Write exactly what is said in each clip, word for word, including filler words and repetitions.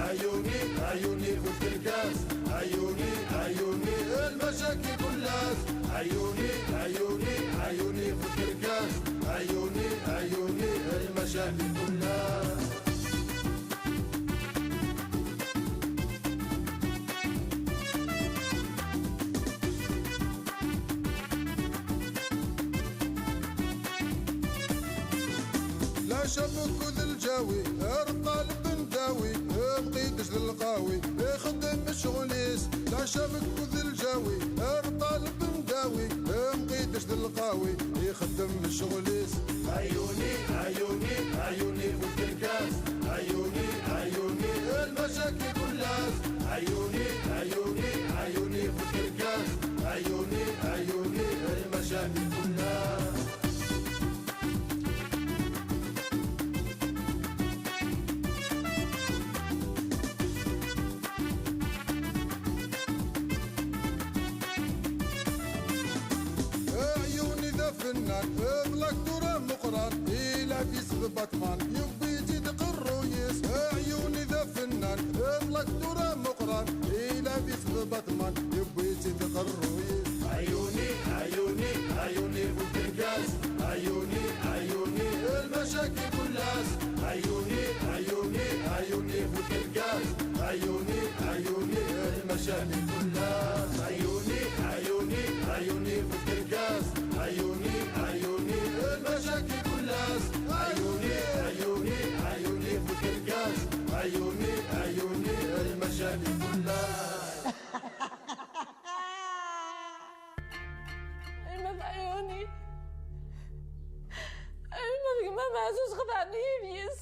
عيوني، عيوني، فوت الكاس. عيوني، عيوني، المشاكل كلها. عيوني، عيوني، عيوني، فوت الكاس. عيوني، عيوني، المشاكل كلها. لا شبك ذ الجاوي، ارطال بنداوي، مقيدش للقاوي، يخدم الشغليس. لا شبك ذ الجاوي، ارطال بنداوي، مقيدش للقاوي، يخدم الشغليس. عيوني، عيوني، عيوني، فوت الكاس. عيوني، عيوني، المشاكل كلها. عيوني، عيوني، عيوني، فوت الكاس. عيوني، عيوني، المشاكل كلها. عيوني ذا فنان، اطلق دورة مقران، إلى في سبطمان، يبي تدق الرويس. عيوني ذا فنان، اطلق دورة مقران، إلى في سبطمان، يبي تدق الرويس. عيوني، عيوني، عيوني، فوت الكاس. عيوني، عيوني، المشاكل كلاس. عيوني، عيوني، عيوني، فوت الكاس. عيوني، عيوني، المشاكل كلاس. عيوني، عيوني، عيوني، فوت الكاس. عيوني، عيوني، المشاكل كلاس. عيوني، عيوني، عيوني، فوت الكاس. عيوني، عيوني، المشاكل كلاس. أيما في عيوني، أيما في ما معزوز خدعني يبيس.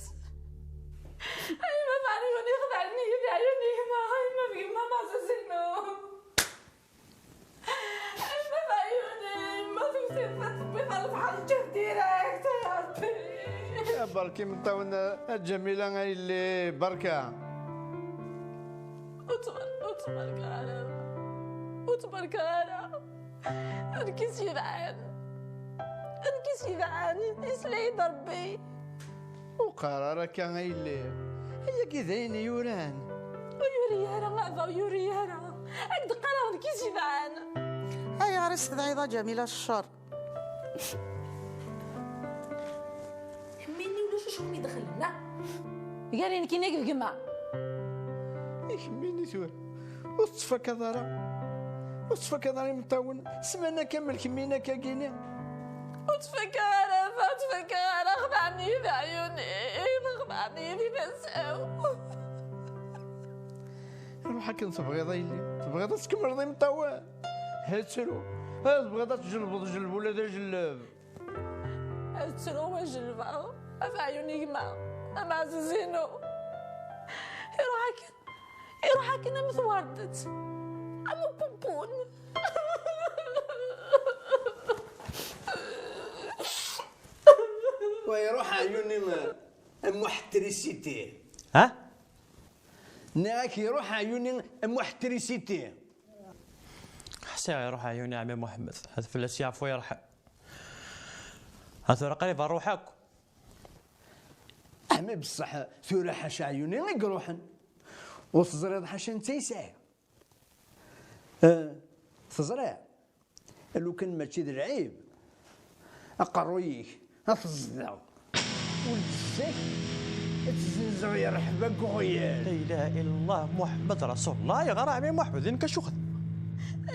أيما في عيوني خدعني في عيوني ما، أيما في ما معزوز إنه. أيما في عيوني، ما في سير فتبي خلف حاجة ديريكت يا ربي. يا بركي مطاونا الجميلة اللي بركة. وتبارك، وتبارك على، وتبارك على. Nekk i s-yebɛen. Nekk i s-yebɛen. Yesla-yi-d Rebbi. Ur qqar ara akka a yelli. Ayagi d ayen yuran. Ur yuri ara, a baba, ur yuri ara. Ad k-d-qqareɣ nekk i s-yebɛen. Ayɣer i s-tedɛiḍ a Ǧamila ccer? Kemmini ulac acu i d-xedmeɣ. Gar-i nekkini akked gma. I kemmini tura? Ur tettfakaḍ ara? Ur tettfakaḍ ara imeṭṭawen? Ssmana kamel kemmini akkagini? Ur ttfakaɣ ara, ur ttfakaɣ ara, xedɛen-iyi d ɛyuni, xedɛen-iyi di tasa-w. Ruḥ akken tebɣiḍ a yelli, tebɣiḍ ad tkemmleḍ imeṭṭawen? Ha ttru. Ha tebɣiḍ ad tjellbeḍ, jelleb ula d ajelleb. Ad ttruɣ ad jellbeɣ, a f ɛyun gma, a maɛziz-inu. Iruḥ akken, iruḥ akken am twerdet, am upumpun. Wa iruḥ ɛyun-im am uḥetrisiti. Ha? Nniɣ-ak iruḥ ɛyun-i am uḥetrisiti. Ḥsiɣ iruḥ ɛyun-i ɛemmi Muḥemmed, ad fell-as yeɛfu yerḥem. Ha tura qrib iruḥ akk. Ɛemmi, beṣṣeḥ tura ḥaca ɛyun-i i iruḥen. Ur teẓriḍ ḥaca netta yesɛi. Eh, teẓriḍ? Lukan mačči d lɛib, aqerruy-ik ad t-ẓdeɣ. Ul zzak ad tt-zzenzeɣ yerḥeb aguɣyal. La ilaha illallah Muḥemmed Rasulullah. Ayɣer a ɛemmi Muḥemmed, i nekk acu xedmeɣ?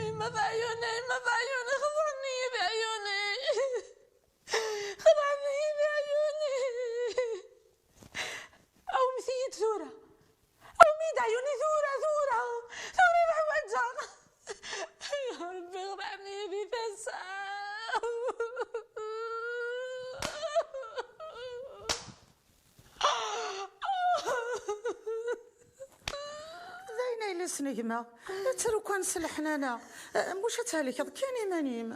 Yemma d ɛyuni, yemma d ɛyuni, xedɛen-iyi d ɛyuni. Xedɛen-iyi d ɛyuni. Awmet-iyi-d tura. Awmi d ɛyuni tura, tura, tura i ḥwaǧeɣ. Ya Rebbi, xdeɛ-iyi di tasa. D ayen ay la snegmeɣ. Ttru kan s leḥnana. Muc ad thelkeḍ kan iman-im.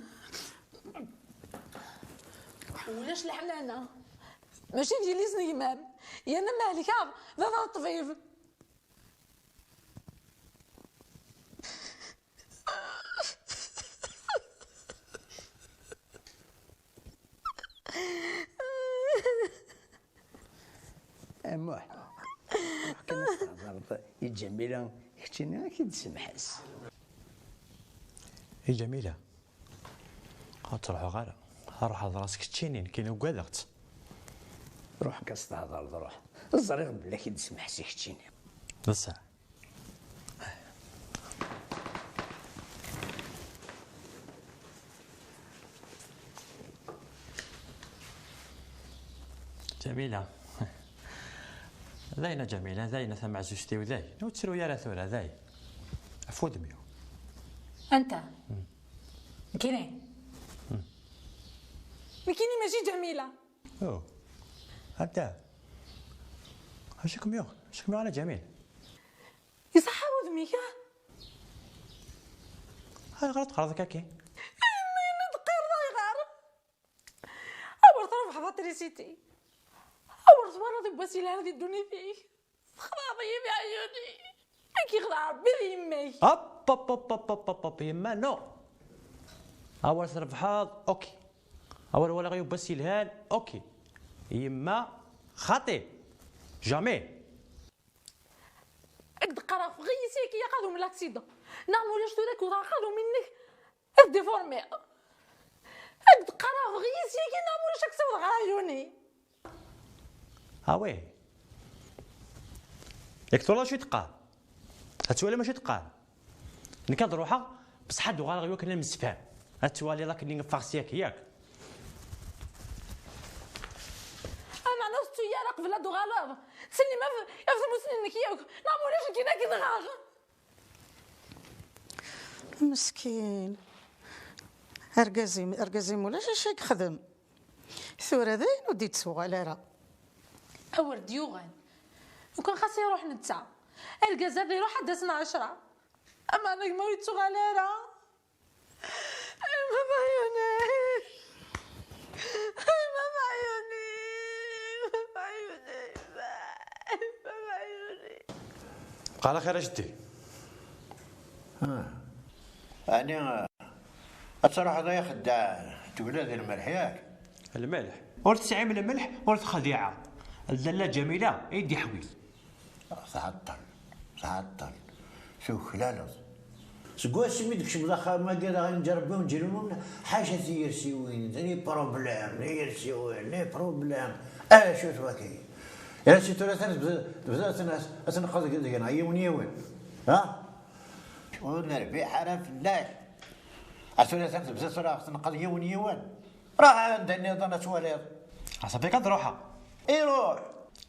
Ulac leḥnana. Mačči d yelli-s n gma-m. Yerna ma helkeɣ, baba d ṭṭbib. A Muḥ. Akken ad tehḍreḍ i Ǧamila, keččini ad k-id-semḥes. I Ǧamila, ur ttruḥuɣ ara. Ruḥ hḍer-as keččini, nekkini ugadeɣ-tt. Ruḥ kan s-tehḍreḍ, ruḥ. Ẓriɣ belli ad k-id-semḥes i keččini. D ṣṣeḥ. Ǧamila. Dayen a Ǧamila, dayen a tameɛzuzt-iw, dayen. Ur ttru ara tura, dayen. Af wudem-iw. Anta? Nekkini? Nekkini mačči Ǧamila. Oh. Anta? Acu kem-yuɣ? Acu kem-yuɣ a Ǧamil? Iṣeḥḥa wudem-ik, ah? Ayɣer i teqqareḍ akka-agi? Ayen ma yenna d-qqareḍ ayɣer? Awer trebḥeḍ a trisiti. Awer twalaḍ yiwwas yelhan di ddunit-ik. Texḍaḍ-iyi di ɛyuni. Ad k-yexdeɛ Rebbi d yemma-k. Hop, hop, hop, hop, hop, hop, hop, yemma, no. Awer trebḥeḍ, ok. Awer walaɣ yiwwas yelhan, ok. Yemma, xaṭi. Jamais. Ad d-qqareɣ ffeɣ-iyi sya-k, ilaq ad umel accident. Neɣ ma ulac tura ad k-wteɣ aqadum-inek ad déformiɣ. Ad d-qqareɣ ffeɣ-iyi sya-k, neɣ ma ulac ad k-ssiwḍeɣ ɣer ɛyuni. Ah ouais. Yak twalaḍ acu i teqqar? Ad twalim acu i teqqar? Nekk ad ruḥeɣ, bṣeḥ ad uɣaleɣ i wakken ad nemsefham. Ad twaliḍ akken i ffeɣ sya-k, yak? Ameɛna ur tettu ara qbel ad d-uɣaleḍ. Ttsellim ɣef, ɣef tmusni-nnek yakk. Neɣ ma ulac nekkini ad k-nɣeɣ. Meskin. Argaz-im, argaz-im ulac acu i yexdem. Tura dayen ur d-ittuɣal ara. Awer d-yuɣal. Lukan xas iruḥ netta. Argaz ad iruḥ ad d-asen ɛecra. Ameɛna gma ur yettuɣal ara. Ay baba ɛyuni. Ay baba ɛyuni. Baba ɛyuni. Baba ɛyuni. Bqal axir a jeddi. Ah. Ɛni, ah, ad truḥeḍ ay axeddaɛ tebla di lmelḥ, yak? Lmelḥ? Ur tesɛim lmelḥ, ur texdiɛeḍ. D Lalla Ǧamila i d-iḥwi. Tɛeṭṭel, tɛeṭṭel, tuklaleḍ. Seg wasmi d-kecmeḍ axxam-agi, daɣ yenǧa Rebbi unǧil-nwen, ḥaca tiyersiwin, les problèmes, tiyersiwin, les problèmes. Acu-t waki? Yal si tura tebda, tebda ad ten-, ad tenqeḍ deg-, deg-neɣ yiwen yiwen. Ha? Ur nerbiḥ ara fell-ak. A tura tebda tura tenqeḍ yiwen yiwen. Ruḥ anda nniḍen ad twaliḍ. Aṣafi ad ruḥeɣ. Iruḥ.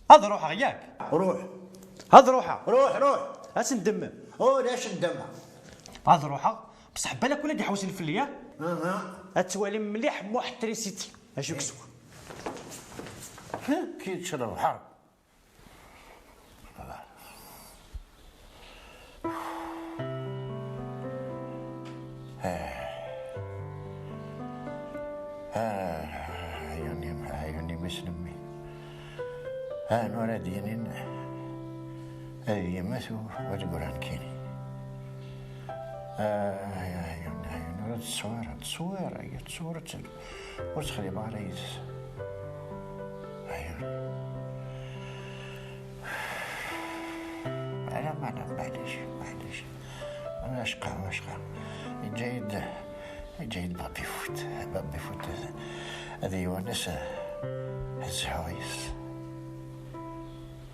Ad ruḥeɣ yak. Ruḥ. Ad ruḥeɣ. Ruḥ, ruḥ. Ad tendemem. Ulac ndama. Ad ruḥeɣ. Bṣeḥ balak ula d-iḥewsen fell-i, ah? Aha. Ad twalim mliḥ Muḥ Trisiti. Acu ksum? Kečč lebḥer. Ah, ɛyuni, ɛyuni, mmi-s n mmi. Ah, nura d-yinin, ah, yemma-t u-, wa d-gura nekkini. Ah, ay, ɛyuni, ɛyuni, ur d-ttṣewwir, ttṣewwir, ay, ttṣewwir, ur ttxeddimeɣ ara yid-s. Ɛyuni. Ala, ala, maɛlic, maɛlic. Acqa, acqa. Yeǧǧa-yi-d, yeǧǧa-yi-d Babi Fut. Babi Fut ad, ad iwanes, ad zhuɣ yis.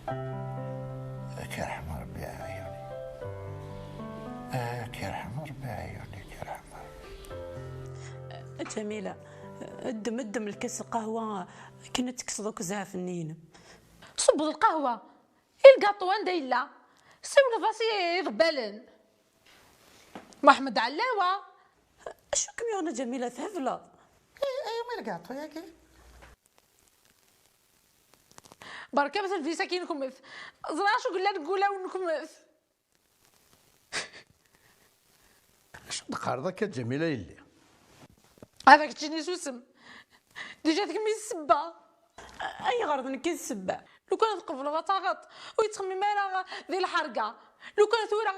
Ad k-yerḥem Rebbi a ɛyuni. Ad k-yerḥem Rebbi a ɛyuni, ad k-yerḥem Rebbi. Ǧamila, ddem, ddem lkas n lqahwa akken ad tekkseḍ akk zzɛaf-nni-inem. Ṣubbeḍ lqahwa. I lgaṭu anda yella? Siwleḍ-as i iḍebbalen. Muḥemmed Ɛellawa. Acu kem-yuɣen a Ǧamila, thebleḍ? I, i, i lgaṭu-yagi? Berka talbisa-k-inek umet. Ẓriɣ acu yellan deg wulawen-inek umet. Acu d-teqqareḍ akka, Ǧamila yelli? Ad ak-ččini susem. Déjà d kemm i d ssebba. Ayɣer d nekk i d ssebba? Lukan tqebleḍ ad taɣeḍ, ur yettxemmim ara di lḥerga. Lukan tura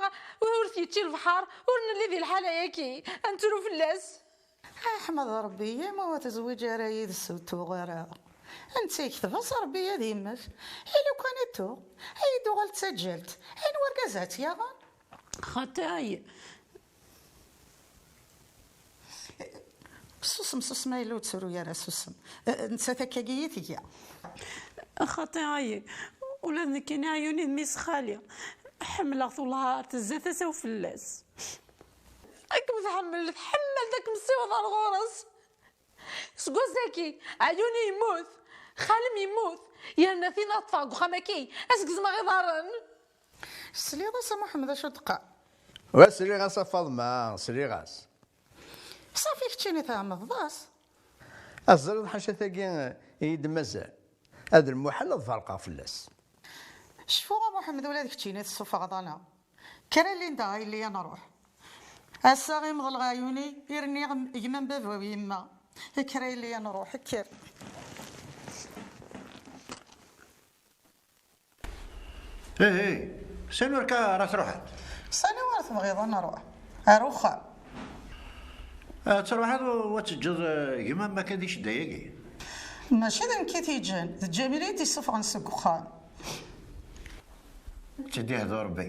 ur t-yečči lebḥer, ur nelli di lḥala-yaki. Ad nettru fell-as. Aḥmed Rebbi, yemma ur tezwiǧ ara yid-s, ur tuɣ ara. Netta yekteb-as Rebbi ad yemmet. I lukan ittu, ay Tuɣal d taǧǧalt. Ayen wergaz ad tt-yaɣen? Xaṭi, ay. Susem, susem, ay ur ttru ara, susem. Eh, nettat akkagi i tga. Xaṭi, ay. Ula d nekkini Ɛyuni d mmi-s xali. Ḥemmleɣ-t wellah ar tezza tasa-w fell-as. Ad kem-tḥemmel, tḥemmel-d ad kem-ssiweḍ ar ɣur-s. Seg wass-agi, Ɛyuni yemmut, xalem yemmut, yerna tin ad ṭṭfeɣ deg uxxam-agi, ad s-gezmeɣ iḍarren. Tesliḍ-as a Muḥemmed acu d-qqar? Wa sliɣ-as a Faḍma, sliɣ-as. Safi keččini tɛemmdeḍ-as. Aẓriḍ ḥaca tagi i yi-d-mazal. Ad lmuḥal ad ferqeɣ fell-as. Cfu a Muḥemmed, ula d keččini tessufɣeḍ-aneɣ. Kker a Linda a yelli a nruḥ. Ass-a ɣimeḍ lɣayuni i rniɣ gma n baba-w yemma. Kker a yelli a nruḥ, kker. Ih, ih. Sani ur ka ara truḥeḍ? Sani ur tebɣiḍ ad nruḥ? Ar uxxam. Ad truḥeḍ u ad teǧǧeḍ, eh, gma-m akka di ccedda-yagi? Mačči d nekk i t-yeǧǧan, d Ǧamil i yi-d-issufɣen seg uxxam. Ad tt-id-ihdu Rebbi.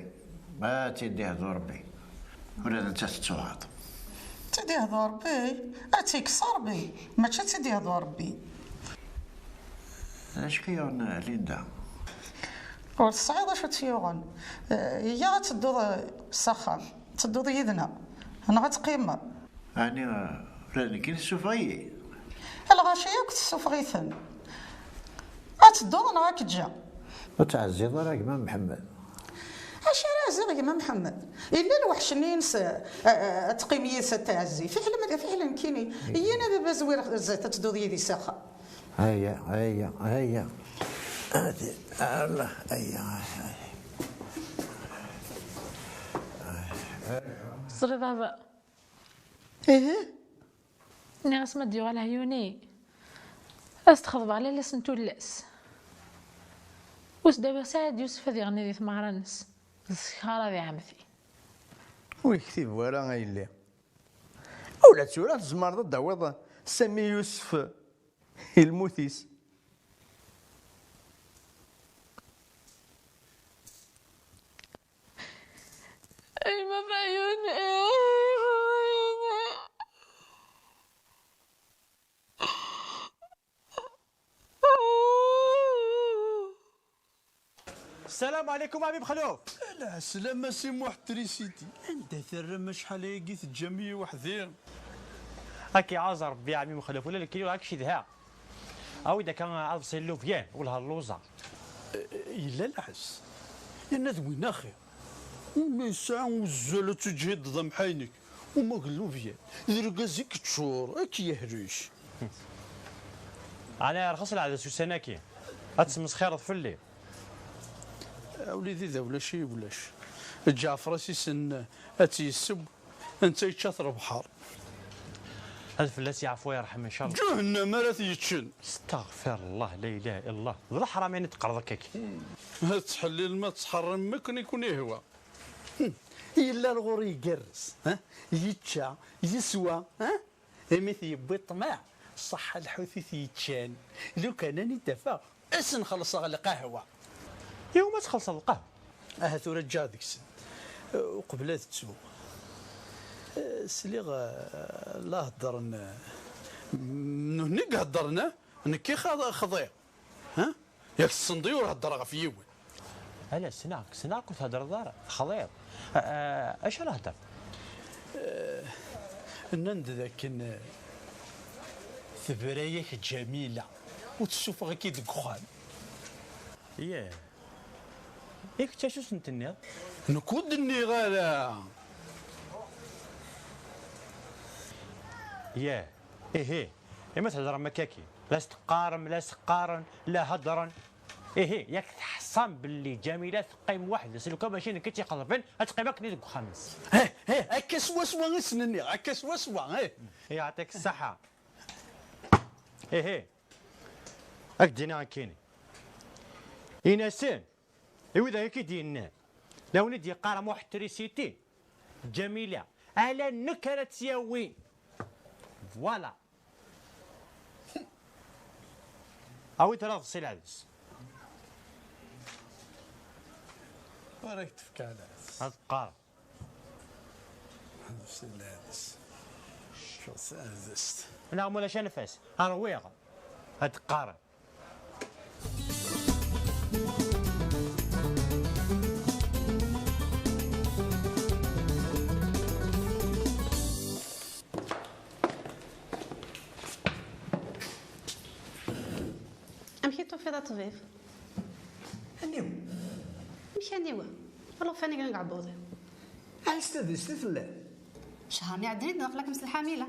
Ad tt-id-ihdu Rebbi. Ula d nettat tettuɣaḍ. Ad tt-id-ihdu Rebbi? Ad tt-ikkes Rebbi. Mačči ad tt-id-ihdu Rebbi. D acu k-yuɣen a Linda? Ur tesɛiḍ acu tt-yuɣen. Eh, iyya ad tedduḍ, eh, s axxam. Tedduḍ yid-neɣ. Neɣ ad teqqimeḍ. Ɛni, eh, ula d nekkini tessuffeɣ-iyi? Lɣaci akk tessuffeɣ-iten. Ad tedduḍ neɣ ad k-ǧǧeɣ? Ur teɛziḍ ara gma Mḥemmed? Acu ara ɛziɣ gma Mḥemmed? Yella lweḥc-nni-ines, eh, eh, ad teqqim yid-s ad tɛezzi. Fiḥel ma, fiḥel nekkini. Iyya a baba zwireɣ zdat ad tedduḍ yid-i s axxam. Aya, aya, aya. Adi, Allah, aya, aya. Ẓriɣ baba. Ihi? Nniɣ-as ma d-yuɣal Ɛyuni, ad s-d-xeḍbeɣ lalla-s n tullas. Ur s-d-awiɣ Saɛid Yusef ad iɣenni di tmeɣra-nnes, d ssekṛa di ɛemmti. Ur yektib wara a yelli. Ula d tura tzemreḍ ad d-tawiḍ Sami Yusef i lmut-is. Ay ma d Ɛyuni. السلام عليكم عمي مخلوف. Lɛeslama a Si Muḥ Trisiti. Anda terram acḥal ayagi teǧǧam-iyi weḥd-i? Ad k-iɛaz Rebbi a ɛemmi Mexluf, ula d nekkini ur ak-cedhaɣ. Awi-d akka aḍebsi n lubyan, wellah lluẓa. Yella lɛez. Yenna d win axir. Ur yesɛi uzzal ad teǧhideḍ amḥaynek. Uma d lubyan, d lgaz i yeččur, ad k-yehlek. Ɛni yerxes lɛades ussan-agi? Ad tesmesxireḍ fell-i? A wlidi, d awlac i ulac. Ǧaɛfer a s-issen ad tt-yesseww, netta yečča-t lebḥer. Ad fell-as yeɛfu yerḥem, ncallah. Ǧahennam ara t-yeččen. Astaɣfirullah, la ilaha illallah. D leḥram ayen i d-teqqareḍ akka-agi. Ad ttḥellilem, ad ttḥerrimem akken i ken-ihwa. Yella lɣur igerrez, ha? Yečča, yeswa, ha? Imi t-yewwi ṭṭmeɛ, ṣṣeḥḥa lḥut i t-yeččan. Lukan ad d-afeɣ, ad sen-xellṣeɣ lqahwa. Iwumi ad txellṣeḍ lqahwa? Aha tura ǧǧiɣ deg-sen. Uqbel ad ttuɣ. Sliɣ, eh, la heddren, eh, nutni i iheddren, eh? Nekk i xa-, xḍiɣ. Ha? Yak tessneḍ-iyi ur heddreɣ ɣef yiwen. Ala, ssneɣ-k, ssneɣ-k ur theddreḍ ara, texḍiḍ. A, a, acu ara heddreḍ? Eh, nnan-d dakken, eh, tebra-yak Ǧamila, ur tessuffeɣ-ik-id deg uxxam. Yah. I kečč acu s-n-tenniḍ? Nekk ur d-nniɣ ara. Yah. Ihi, ima theddrem akkaki, la s-teqqarem, la s-qqaren, la heddren. Ihi, yak teḥṣam belli Ǧamila teqqim weḥd-s, lukan mačči nekk i tt-iqeḍben, ad teqqim akken i deg uxxam-nnes. Heh, heh, akka swaswa i s-nniɣ, akka swaswa, heh. Yeɛṭik ṣṣeḥḥa. Ihi, ad k-d-iniɣ nekkini. Ini-asen, i widak i k-id-yennan, la wen-id-yeqqar am uḥetrisiti, Ǧamila, ala nekk ara tt-yawin. Voilà. Awi-d tura aḍebsi n lɛebd. Ara k-d-tefk ɛla. Ad teqqar. Nefs lɛadest. Nefs lɛadest. Neɣ mulac anfas. Rwiɣ. Ad teqqar. Amek i tufiḍ a ṭṭbib? Aniw? Amek aniwa? Alufan i yellan deg uɛebbuḍ-iw. Ɛiss tadist i telliḍ? Cehṛen iɛeddan i d-naql akem s lḥamila.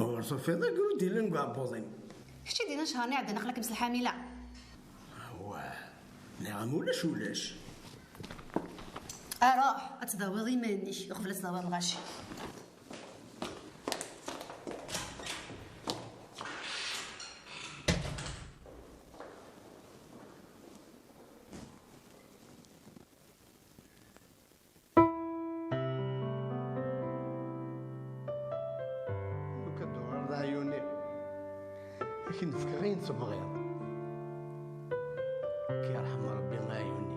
Ur tufiḍ agerruj d-yellan deg uɛebbuḍ-im? Kečč i d-yennan cehṛen iɛeddan aql akem s lḥamila. Awah, nniɣ-am ulac ulac. Aruḥ, ad tdawiḍ iman-ik uqbel ad tdawiḍ lɣaci. Lukan d-tuɣaleḍ d aɛyuni, ad k-n-fkeɣ ayen tebɣiḍ. Ad k-yerḥem Rebbi a aɛyuni.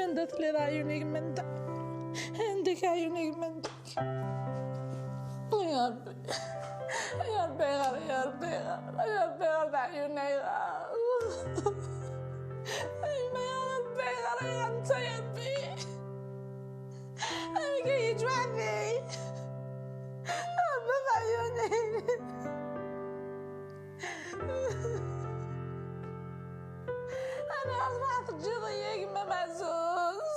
Anda telliḍ a ɛyuni-k manda? Anda-k a ɛyuni-k manda? Ya Ṛebbi, ya Ṛebbi, ayɣer, ya Ṛebbi, ayɣer, ya Ṛebbi, ayɣer d aɛyun, ayɣer? A yemma, ya Ṛebbi, ayɣer, ayɣer netta, ya Ṛebbi? Amek ay yeǧǧ weḥd-i? A baba ɛyuni. Aniɣer teǧǧiḍ-iyi a gma Maɛzuz?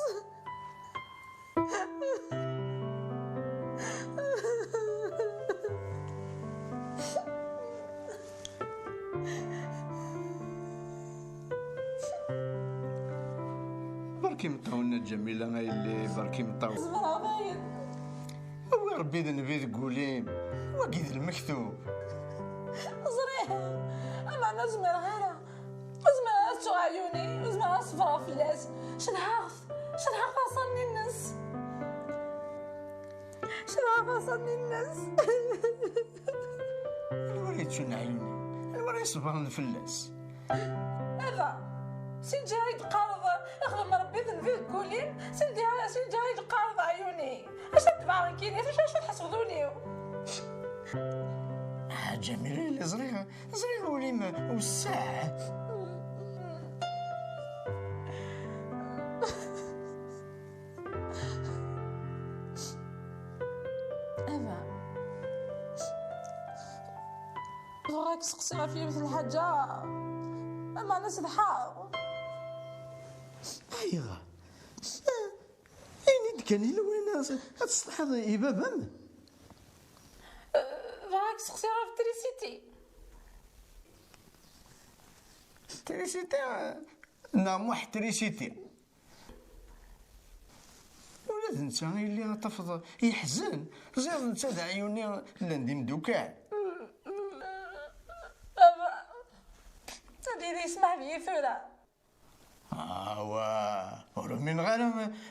Berk imeṭṭawen a Ǧamila, a yelli, berk imeṭṭawen. Zemreɣ dayen. Awi Ṛebbi d nnbi deg wul-im. Wagi d lmektub. Ẓriɣ, ameɛna ur zmireɣ ara. Ur zmireɣ ad ttuɣ ɛyuni, ur zmireɣ ad ṣebreɣ fell-as. Cedhaɣ-t, cedhaɣ taṣa-nni-nnes. Cedhaɣ taṣa-nni-nnes. Anwa ara yettun ɛyuni? Anwa ara iṣebren fell-as? Baba, si lǧiha i d-teqqareḍ xdem Ṛebbi d nnbi deg wul-im, si lǧiha, si lǧiha i d-teqqareḍ ɛyuni. Acu ad tebɛeḍ nekkini? Acu, acu ad tḥesbeḍ ul-iw? Ah, Ǧamila, yella ẓriɣ, ẓriɣ ul-im wesseɛ. Ava, bɣiɣ ad k-seqsiɣ ɣef yiwet n lḥaǧa, ameɛna sedḥeɣ. Ayɣer? Ini-d kan i lawan ad, ad tessetḥiḍ i baba-m. Bɣiɣ ad k-seqsiɣ ɣef trisiti. Trisiti, neɣ Muḥ Trisiti? Ula d netta yelli ad tafeḍ yeḥzen, ziɣ netta d aɛyuni llan d imdukal. Baba, ad yili yesmeḥ deg-i tura. Awa, ur umineɣ ara,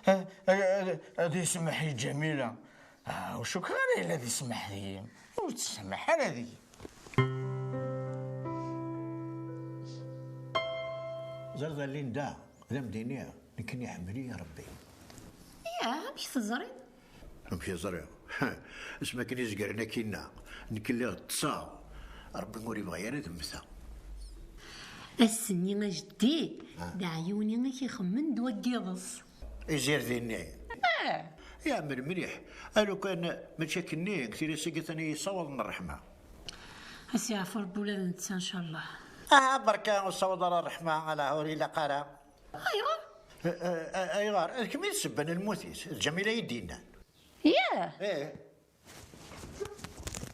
eh, eh, eh, ad isemmeḥ i Ǧamila. Ah, ur cukkeɣ ara yella ad isemmeḥ deg-i. Ur tsemmeḥ ara deg-i. Ẓriḍ a Linda, d am-d-iniɣ, nekkni iḥemmel-iyi Rebbi. Yah, amek teẓriḍ? Amek i ẓriɣ? Asmi akken i zegren akkinna, nekk lliɣ ṭṭseɣ. Rebbi ur yebɣi ara ad mmteɣ. Ass-nni a jeddi, ah, d aɛyuni i k-ixemmen d waggiḍes. Izirdi-nni? Ah! Yeɛmer mliḥ. A lukan mačči akkenni, deg tilisa-agi atan yessawaḍ n ṛṛeḥma. A s-yeɛfu Rebbi ula d netta, ncallah. Ah, berka ur ssawaḍ ara ṛṛeḥma, ala ur ilaq ara. Ayɣer? Eh, eh, eh, ayɣer? D kemm i d ssebba n lmut-is, d Ǧamila i d-yennan. Yah! Eh.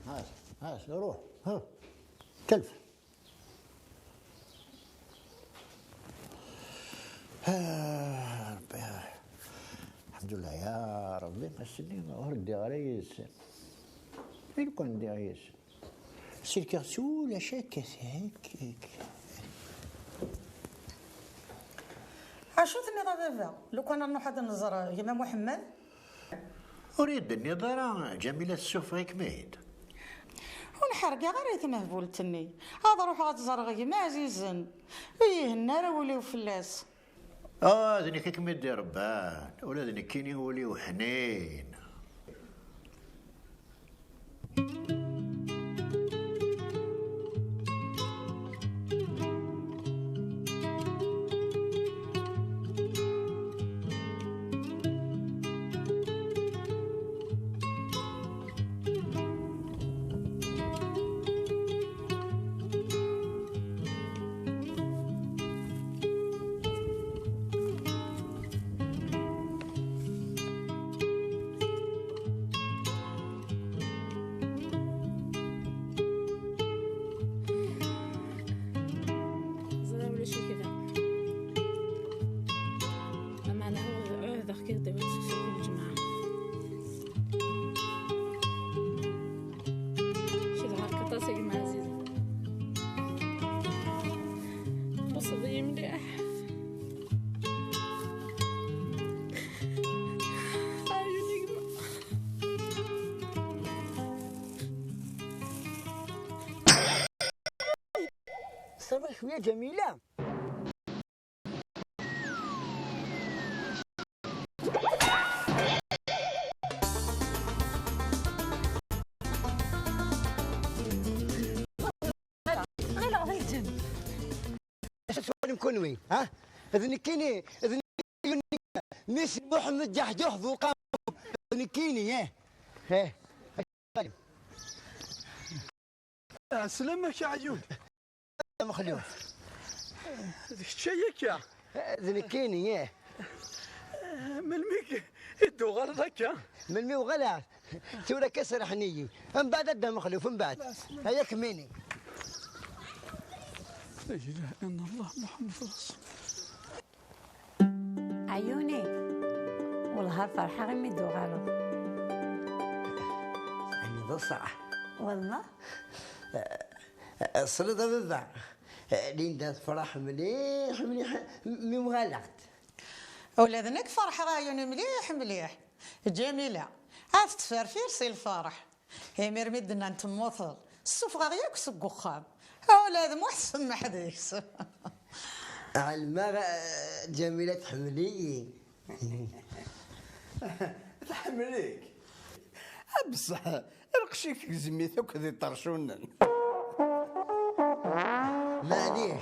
Has, has, ruḥ, ha. Kelf. Ah, Rebbi, ah. Alḥemdulillah, ya Rebbi, ass-nni ur ddiɣ ara yid-sen. Mi lukan ddiɣ yis-s, selkeɣ s ulac akka, akka. Acu tenniḍ a baba? Lukan ad nruḥ ad nẓer gma Muḥemmed? Ur yi-d-tenniḍ ara Ǧamila tessufeɣ-ikem-id? Ur nḥergeɣ ara i tmehbult-nni. Ad ruḥeɣ ad ẓreɣ gma ɛzizen. Ur yi-henna ara wul-iw fell-as. Ah, d nekk i kem-id-irebban, ula d nekkini ul-iw ḥnin. Ẓriɣ ulac-ik da. Ameɛna ɛuhdeɣ-k-id iwacu seksu kul ǧemɛa. Cedhaɣ-k aṭas a gma ɛzizen. Txuṣṣeḍ-iyi mliḥ. Ɛyuni gma. Samaḥ cwiya Ǧamila. Ɣileɣ d ayen. Acu tettwalim kunwi, ha? D nekkini, d nekkini, Miss Muḥemmed Ǧaḥǧuḥ d uqamum. D nekkini, eh. Eh. Ɛeslama-k a Ɛyun. Mexluf. D kečč ay akka? D nekkini, ih. Melmi k-, i d-tuɣaleḍ akka? Melmi uɣaleɣ? Tura akka serḥen-iyi. Mbeɛd a Dda Mexluf, mbeɛd. Ay akemmini. La ilaha illallah Muḥemmed Rasul. Ɛyuni, wellah ar ferḥeɣ imi d-tuɣaleḍ. Ɛni d ṣṣeḥ? Wellah. Tesliḍ a baba, Linda tefreḥ mliḥ mliḥ mi uɣaleɣ-d. Ula d nekk ferḥeɣ a Ɛyuni mliḥ mliḥ. Ǧamila, ad tettferfir si lferḥ. Imir mi d-nnan temmuteḍ, ssufɣeɣ yakk seg uxxam. Ula d Muḥ tsemmeḥ deg-s. Ɛelmeɣ, eh, Ǧamila tḥemmel-iyi. Tḥemmel-ik? A bṣeḥ, lqecc-ik gzem-it akk d iṭercunen. Maɛlic,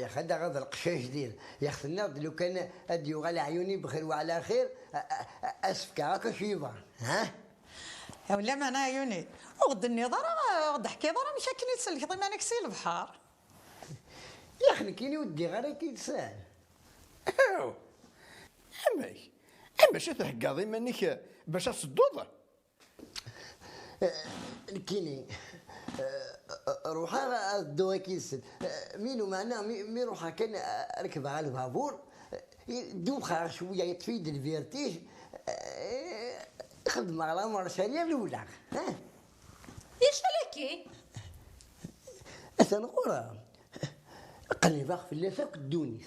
yax ad aɣeḍ lqecc ajdid. Yax tenniḍ-d lukan ad d-yuɣal Ɛyuni bxir wa ɛla xir, a, a, a, a s-fkeɣ akk acu yebɣa, ha? Wala meɛna Ɛyuni, ur ɣ-d-tenniḍ ara, ur ɣ-d-teḥkiḍ ara amek akken i tselkeḍ iman-ik si lebḥer. Yax nekkini ur ddiɣ ara akka yid-sen. Aw! Amek? Amek i theggaḍ iman-ik bac ad tedduḍ? Eh, nekkini, eh, ruḥeɣ ad dduɣ akka yid-sen. Eh, mi numeɛna, mi, mi ruḥeɣ kan, eh, rekbeɣ lbabur, eh, dubxeɣ cwiya, yeṭṭef-iyi-d lvirtij, eh, xedmeɣ la marche arrière, rewleɣ. Ha? Icelaki? Atan ɣur-a. Qlibeɣ fell-as akk ddunit.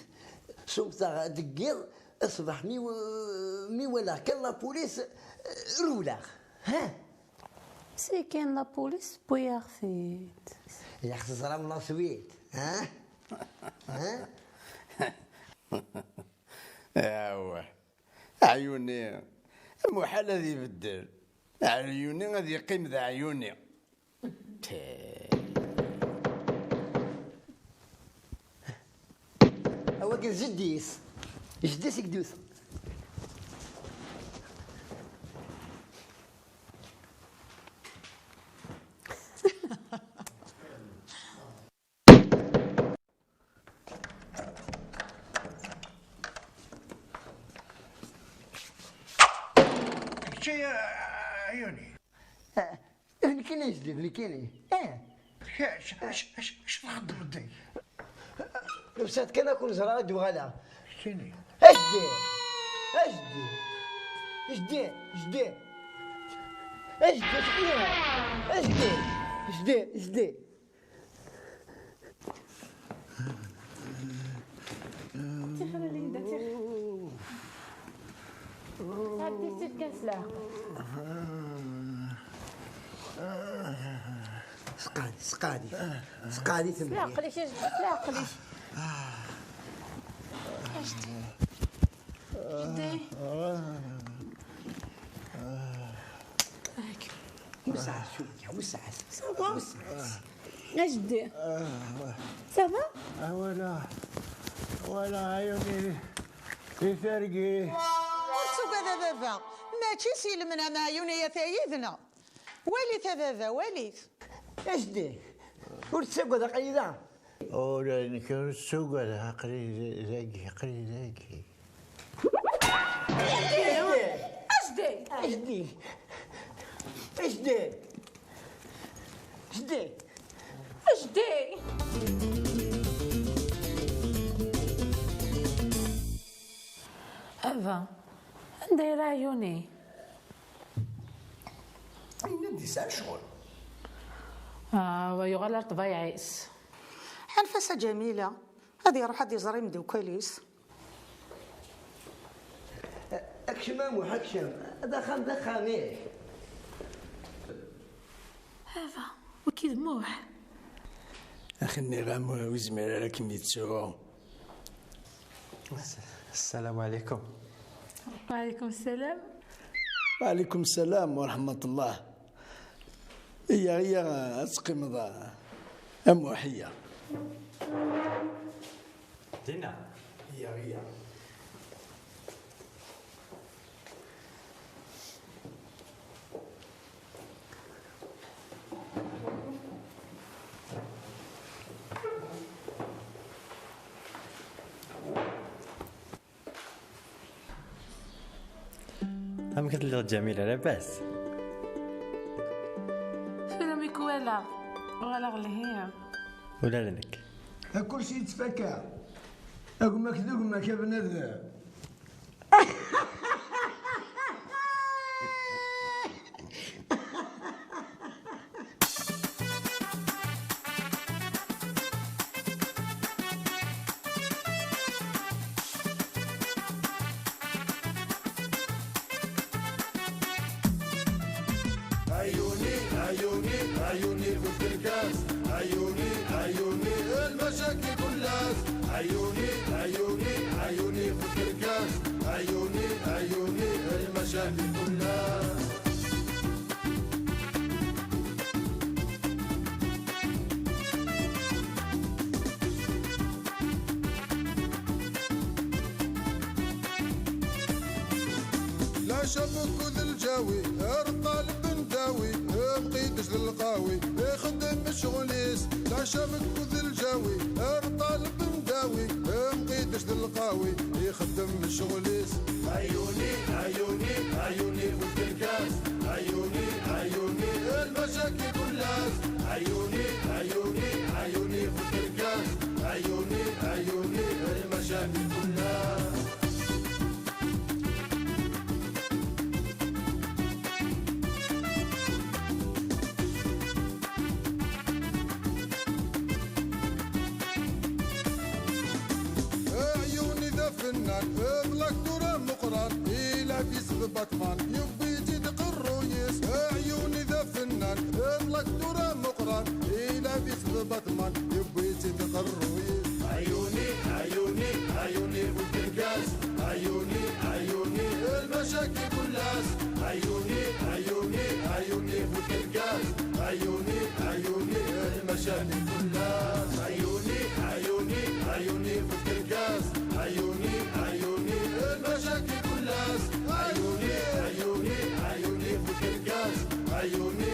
Sumteɣ deg yiḍ, ṣṣbeḥ mi w-, mi walaɣ kan la police, rewleɣ. Ha? Si kan la police tewwi-yaɣ-t-id. Yak teẓram la suite, ha? Ha? Awah. Ɛyuni, muḥal ad ibeddel. Ɛyuni ad yeqqim d Ɛyuni. Awagi d jeddi-s. Jeddi-s i yeddut. Kečč ay Ɛyuni. Eh, d nekkini ajdid, nekkini. Eh. Acu, acu, acu, acu txeddmeḍ dagi? Tusa-d kan ad ken-ẓreɣ ad d-uɣaleɣ. Nekkini. Ajdid! Ajdid! Ajdid! Ajdid! اجدي، اجدي، اجدي، اجدي. تيخ انا اللي يبدا تيخ. عدي سير كاس العقل. سقاني، سقاني، سقاني لا تمنية. عقلي شي جدي، لا عقلي. جدي. هاك. وسع شوية، وسع. صافا؟ وسع. اجدي. صافا؟ آه، ولا، ولا عيوني يفرقي. Ur ttagad a baba, mačči s yilmna n ɛyun ay at ayidna. Walit a baba, walit. Ajdid, ur ttagad aql-i da. Ula d nekk ur ttagad, aql-i dagi, aql-i dagi. Ajdid! Ajdid! Ajdid! Ajdid! Ajdid! Ava, anda yella ɛyuni? Yenna-d yesɛa ccɣel. Ah, wa yuɣal ar ṭbayeɛ-is. Anef-as a Ǧamila, ad iruḥ ad iẓer imeddukal-is. Akcem a Muḥ, akcem. D axxam d axxam-ik. Ava, waki d Muḥ. Axi nniɣ-am ur yezmir ara ad kem-yettu. السلام عليكم. وعليكم السلام. وعليكم السلام ورحمة الله. Iyya, iyya, ad teqqimeḍ a, a Muḥ, iyya. Dinna. Iyya, iyya. Amek telliḍ a Ǧamila, labas? Tura mi k-walaɣ, walaɣ lhi. Ula d nekk. A kulci yettfaka. A gma-k d gma-k a bnadem. عيوني، عيوني، عيوني في الكركاس. عيوني، عيوني، المشاكل كلها. عيوني، عيوني، عيوني في الكركاس. عيوني، عيوني، المشاكل كلها. العشا بكذ الجاوي، رطال بنداوي، بقيتش للقاوي، يخدم شغليس. العشا بكذ الجاوي، رطال بنداوي، بقيتش للقاوي، يخدم شغليس. عيوني، عيوني، عيوني في الكركاس. عيوني، عيوني، المشاكل كلها. عيوني، عيوني، عيوني في الكركاس. عيوني، عيوني، المشاكل كلها. عيوني ذا فنان، ضلك دورة مقران، إلا في سبطمان، يبي يزيد قرويس. عيوني ذا فنان، ضلك دورة مقران، إلا في سبطمان، يبي يزيد قرويس. عيوني، عيوني، عيوني في الكركاس. عيوني، عيوني، المشاكل كلها. عيوني، عيوني، عيوني في الكركاس. عيوني، عيوني، المشاكل كلها. عيوني، عيوني، عيوني في الكركاس. عيوني، عيوني، المشاكل كلها. عيوني، عيوني، عيوني في الكركاس. عيوني،